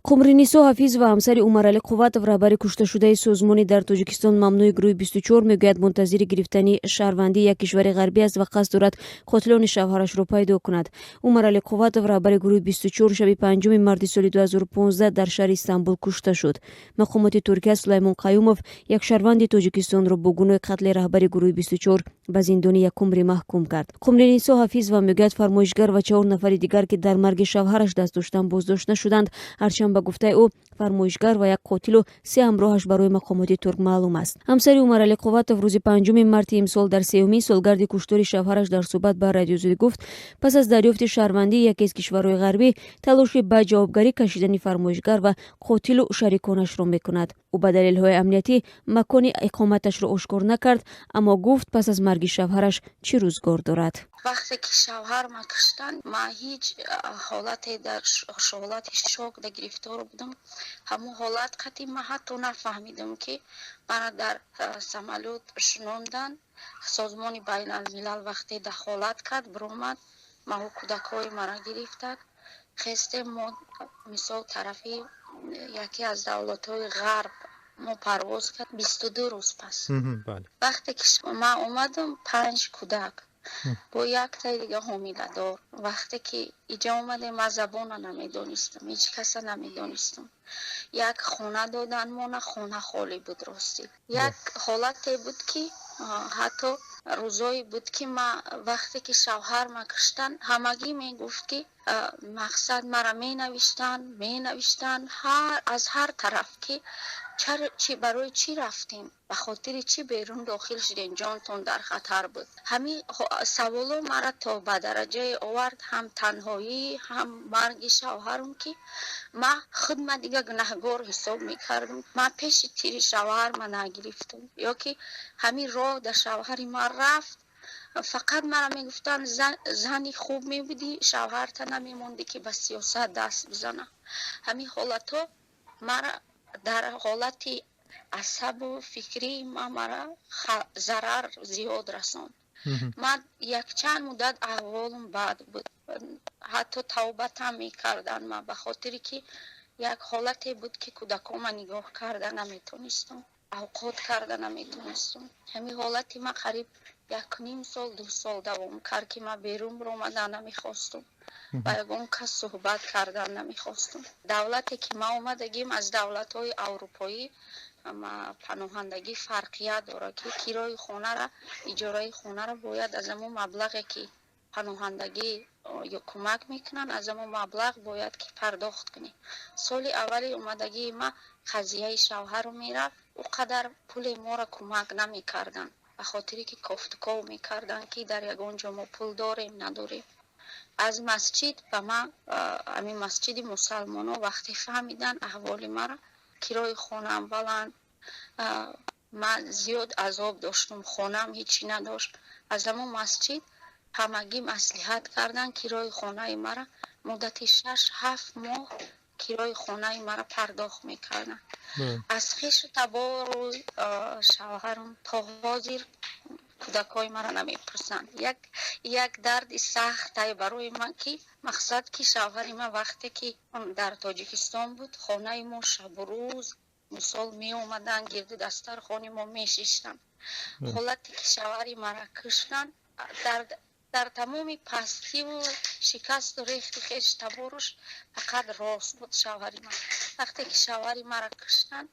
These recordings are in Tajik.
Қумринисо Ҳафизова, ҳамсари Умаралӣ Қувватов, раҳбари кушташудаи созмони дар Тоҷикистон мамнӯи гурӯҳи 24, мегӯяд, мунтазири гирифтани шаҳрвандии як кишвари ғарбӣ аст ва қасд дорад қотилони шавҳарашро пайдо кунад. Умаралӣ Қувватов, раҳбари гурӯҳи 24, шаби 5 марти соли 2015 дар шаҳри Истанбул кушта шуд. Мақомоти Туркия Сулаймон Қаюмов, як шаҳрванди Тоҷикистонро, бо гуноҳи қатли раҳбари гурӯҳи 24 ба зиндони якумрӣ маҳкум кард. Қумринисо Ҳафизова мегӯяд, фармоишгар ва чаҳор нафари дигар, ки дар марги шавҳараш даст доштанд, боздошт нашуданд. Ҳарчанд, ба гуфтаи ӯ, фармоишгар ва як қотилу се ҳамроҳаш барои мақомоти турк маълум аст. Ҳамсари Умаралӣ Қувватов рӯзи 5 марти имсол, дар сеюмин солгарди куштори шавҳараш, дар суҳбат ба Радиоозодӣ гуфт, пас аз дарёфти шаҳрвандии яке аз кишварҳои ғарбӣ талоши ба ҷавобгарӣ кашидани фармоишгар ва қотилу шариконашро мекунад. Ӯ ба далелҳои амниятӣ макони иқоматашро ошкор накард, аммо гуфт, пас аз марги шавҳараш чӣ рӯзгор дорад. Вақте ки шавҳарма куштанд, ман ҳеҷ ҳолате, дар ҳолати шок да гирифтор будам. Ҳамон ҳолат қати ман ҳатто нафаҳмидам, ки мана дар самолёт шунондан. Созмони Байналмилал вақте дахолат кард, биромад, маҳу кӯдакҳои мара гирифтак, хестем мо, мисол, тарафи яке аз давлатҳои ғарб мо парвоз кард 22 рӯз пас. Вақте ки ман омадам, панҷ кӯдак бо яктаи дига ҳомиладор. Вақте ки иҷа омадем, ман забона намедонистам, ҳеҷ каса намедонистам. Як хона додан мона, хона холӣ буд. Ростӣ, як ҳолате буд, ки ҳатто рӯзое буд, ки ма вақте ки шавҳарма куштан, ҳамагӣ мегуфт, ки мақсад мара менавиштанд аз ҳар тараф, ки чи, барои чӣ рафтем, ба хотири чӣ берун дохил шудем, ҷонтон дар хатар буд. Ҳамин саволо мара то ба дараҷае овард, ҳам танҳоӣ, ҳам марги шавҳарам, ки ман худма дига гунаҳгор ҳисоб мекардам. Ман пеши тири шавҳарма нагирифтам ё ки ҳамин роҳ дар шавҳари ман рафт. Фақат мара мегуфтанд: «Зани хуб мебудӣ, шавҳарта намемондӣ, ки ба сиёсат даст бизана». Ҳамин ҳолатҳо мара дар ҳолати асабу фикрии ман мара зарар зиёд расонд. Ман якчанд муддат аҳволам бад буд, ҳатто тавбатам мекардам ман, ба хотире ки як ҳолате буд, ки кӯдакома нигоҳ карда наметонистам, авқот карда наметонистам. Ҳамин ҳолати ман қариб якним сол, 2 сол давом кард, ки ман берун биромадан намехостум, ба ягон кас суҳбат кардан намехостум. Давлате ки ман омадагим, аз давлатҳои аврупоӣ паноҳандагӣ фарқият дорад, ки кирои хонара, иҷораи хонаро бояд аз ҳамон маблағе, ки паноҳандагӣ ё кӯмак мекунанд, аз ҳамон маблағ бояд ки пардохт кунӣ. Соли аввали омадагии ман қазияи шавҳару мерафт, ӯ қадар пули моро кӯмак намекарданд, ба хотире ки кофтуков мекарданд, ки дар ягон ҷо мо пул дорем, надорем. Аз масҷид ба ман, ҳамин масҷиди мусалмоно, вақте фаҳмиданд аҳволи мара, кирои хонаам баланд, ман зиёд азоб доштум, хонаам ҳечӣ надошт, аз ҳамон масҷид ҳамагӣ маслиҳат карданд, кирои хонаи мара муддати 6-7 моҳ кирои хонаи мара пардохт мекарданд. Аз хешу табору шавҳарам то ҳозир кӯдакҳои мара намепурсанд. Як дарди сахтай барои ман, ки мақсад, ки шавҳари ман вақте ки дар Тоҷикистон буд, хонаи мо шабу рӯз, мисол, меомаданд, гирди дастархони мо мешиштанд. Ҳолате ки шавҳари мара куштанд, дар тамоми пастиву шикасту рехти хеш таборуш фақат рост буд шавҳари ман. Вақте ки шавҳари мара куштанд,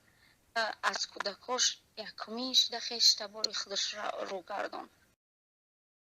аз кӯдакош якумин шуда хеш табори худаш рӯ гардонд.